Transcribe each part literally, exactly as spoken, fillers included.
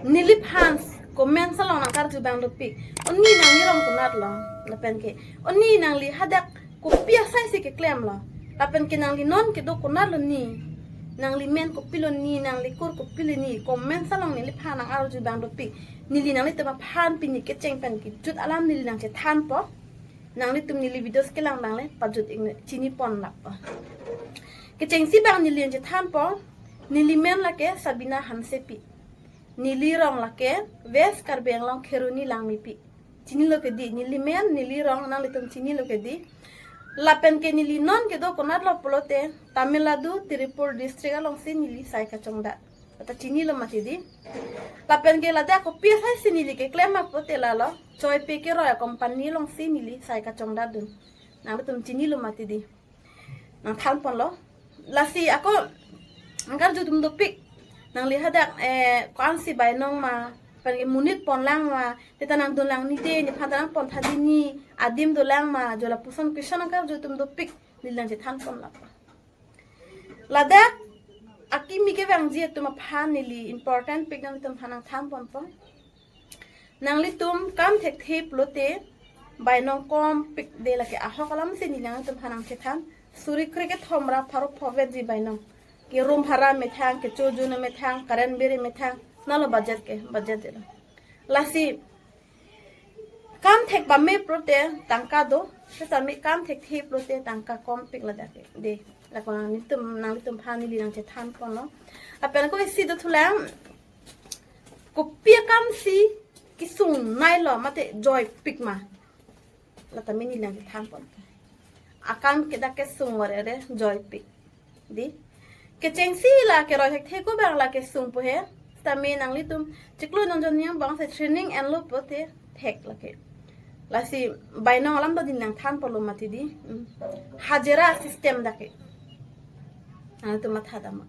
neliphan comment along nangkarju abang dopik. O ne nangli rong konatlo? Lapen ke o ne nangli hadak kopi asai si keklemlo? Lapen ke nangli non kedo konatlo ne? Nangli men kopilo ne, nangli kur kopilo ne? Comment along neliphan nangarju abang dopik. Neli nanglitum aphan pini kecheng pen kejut alam neli nangchethanpo. Nanglitum neli videos kelang abang le pajut ingne, chini pon lap. Kechengsi abang neli nangchethanpo. Neli men lake Sabina Hansepi. Neli rong lake West Karbi Anglong Kheroni Langmepi. Chinilo ke dei, neli men, neli rong nanglitum chinilo ke dei. Lapen ke neli non kedo konatlo pulote Tamil Nadu, Tirupur district alongsi neli sai kachongdat. Lata chinilo mati dei. Lapen ke ladak kopi asai si neli keklem ma pulote lalo Joypay keroi a-company alongsi neli sai kachongdatdun. Nanglitum chinilo mati dei. Nangthanponlo. Lasi ako nangkarju atum dopik. Nangli hadak, eh, ko-ansi bainong ma, lapen ke monit ponlang ma, neta nangdunlang ne dei, nephan ta nangpontha dei ne, adim dolang ma, jo lapuson question nangkarju atum dopik. Neli nangchethanpon lap. Ladak akimi kevangji atum aphan neli important pik nanglitum aphan nangthanponpo. Nanglitum kam thekthe pulote bainong kompik dei, lake ahok alamsi neli nanglitum aphan nangchethan. Suri kre kethom ra pharo pho vetji bainong. Ke room bhara methang, kecho jun methang, current bill methang, nalo budget ke, budget dei lo. Lasi kam thek pame pulote tangka do, setame kam thekthe pulote tangka kompik ladak ke dei. Lako nanglitum, nanglitum aphan neli nangchethanponlo. Lapen ako isi dothulang, kopi akamsi kesung nailo mate joipik ma? Lata mini nangchethanpon. Akam ke dak kesung ore re joipik dei. Kechengsi la keroi thekthe ko abang la kesungpo he. Setame nanglitum chiklo nonjon yang abang si training enlo pulote thek lake. Lasi bainong alam do dei, nangthanponlo mati dei. Hmm. Hajira system dak ke. Nanglitum matha dam ma?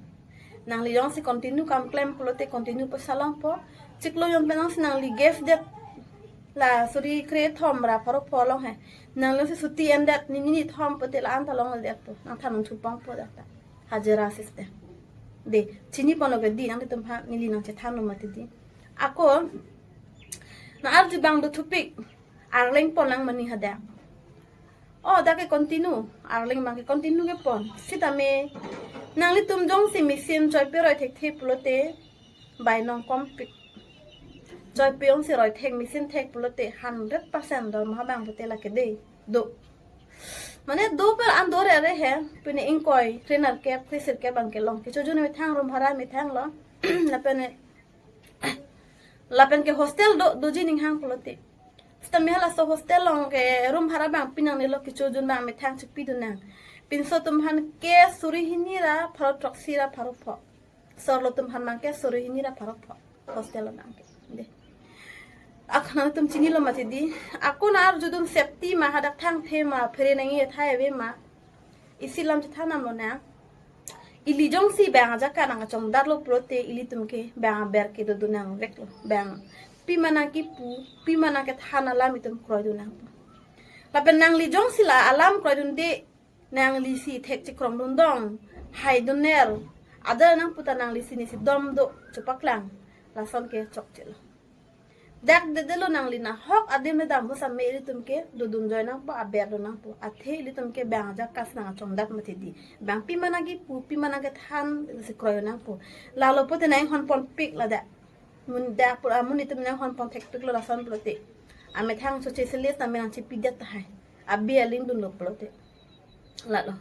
Nangli jongsi continue kam klem pulote continue poisa longpo. Chiklo jon pen jongsi nangli gap det, la suri kre thom ra pharo pho along he, nangli jongsi chuti endet nini nithom pulote la-an ta longledetpo. Nangthan nangthupongpo dak ta. Hajira system. Dei, chiniponlo ke dei, nanglitum aphan neli nangchethanlo mati dei. Ako nangarju abang dothupik. Arleng ponlang ma ne hadak? Oh, dak ke continue. Arleng abang ke continue kepon. Setame nanglitum jongsi machine Joypay roi thekthe pulote bainong kompik. Joypay jongsi roi thek, machine thek pulote hundred percent dormoha abang pulote lake dei do. Mane do per an do re re he. Pine ingkoi, kre nerkep, kre sirkep abang kelong. Kecho jun methang, room bhara methanglo. Lapen lapen ke hostel do, doji ninghang pulote. Setame halaso hostel along ke room bhara abang pinangnelo, kecho jun abang methang chepidun nang. Pinso atum aphan ke suri hini ra pharo throksi ra pharo pho. Sorlo atum aphan abang ke suri hini ra pharo pho. Hostel abang ke dei. Ako nangtum chinilo mati dei. Ako nangarjudun safety ma, hadak thangthe ma, phere nangji athai ave ma? Isi lam chethan damlo nang. Ili jongsi bang ajaka nangkachongdatlo pulote ilitum ke bang aber ke dodun nangveklo. Bang pima nangkipu, pima nangkethan alam itum kroidun nangpo. Lapen nangli jongsi la alam kroidunde, nangli si thek chikrongdun dong, haidun ner, adar nangpu ta nangli si nesi dom do chepaklang. Lason ke chokchelo. Dak dedetlo, nangli nahok adim le dampo setame ilitum ke dodun joi nangpo, aber do nangpo. Athe ilitum ke bang ajaka si nangkachongdat mati dei. Bang pima nangkipu, pima nangkethan si kroi nangpo. Lalo pulote nanghonponpik ladak. Mun dak pura mun itum nanghonpon thekpiklo lason pulote. Amethang choche seles setame nangchepidet tahai. Abi alingdunlo pulote. Lalo.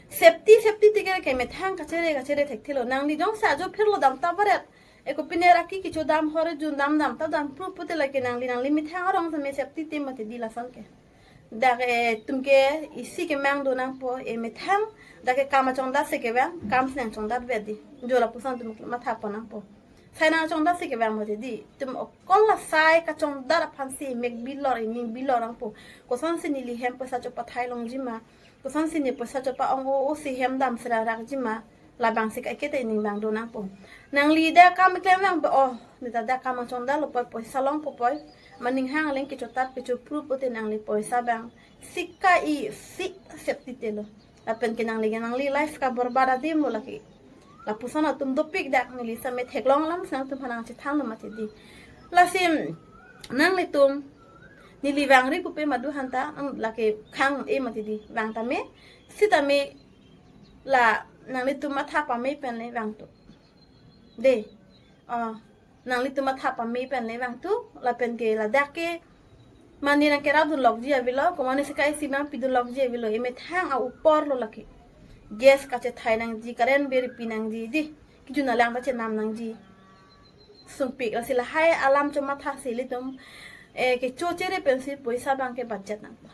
Safety, safety tike ke methang kachere kachere thekthelo. Nangli jongsi ajo phirlo dam ta baret. Eko pine ra ki kecho dam, hor jun dam, dam ta dam pru pulote lake nangli, nangli methang arong setame safety te mati dei lason ke. Dak, eh, itum ke isi kemang do nangpo, eh, methang, dak ke kam achongdat si kevang, kam si nangchongdat vet dei. Jo lapuson itum mathapon nangpo. Sai nangchongdat si kevang mati dei. Itum okol la sai kachongdat aphansi mek bilor, ining bilor nangpo. Kosonsi neli hem poisa chopathai longji ma? Kosonsi ne poisa chopa-ong-o-o si hem dam serarakji ma? Labangsi kaiketa ining abang do nangpo. Nangli dak kam keklem abang pe, oh, neta dak kam nangchongdatlo poi, poisa longpo poi. Maning hang leng kecho tap kecho pru pulote nangli poisa abang si ka-i, si safety telo. Lapen ke nangli, nangli life kaborbad adim lo lake. Lapuson atum dopik dak, neli same theklong alam si nangtum aphan nangchethan lo mati di. Lasi nanglitum neli vangri pupe madu hanta, nang lake khang e mati di, vang tame, sitame la nanglitum matha pame pen le vangthu. De, oh, nanglitum matha pame pen le vangthu, lapen ke ladak ke mane nangkerap dunlokji avelo, komane sika isi nangpi dunlokji avelo, emethang a-upor lo lake. Gas kachethai nangji, current bill pi nangji, di, kejun alang ta chenam nangji. Sumpik, lasi lahai alam chomatha si ilitum, eh, kecho chere pensi poisa abang ke budget nangpo.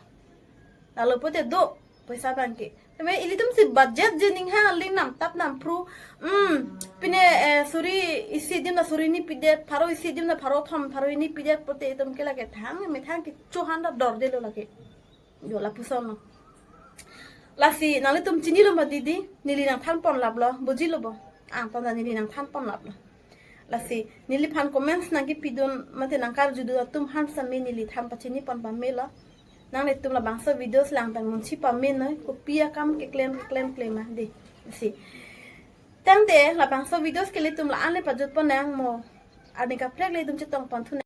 Lalo pote do poisa abang ke. Tame ilitum si budget je ning ha, aling namtap namphru. Hmm, pine, eh, suri isi adim na suri hini pidet, pharo isi adim na pharo thom, pharo hini pidet pote itum ke lake thang, emethang kecho han ta dorde lo lake. Jo lapuson lo. Lasi nanglitum chinilo mati di, neli nangthan pon lap lo, bujilo bo. Angtan ta neli nangthan pon lap lo. Lasi neliphan comments nangkepi dun mate nangkarju dun atum aphan same neli than pachini pon pame lo. Nanglitum labangso videos lang pen munchi pame noi, kopi akam keklem keklem klem a, de. Lasi tangte labangso videos ke ilitum la-an le pajut pon nang mo. Arni kaprek le itum chetong pon thu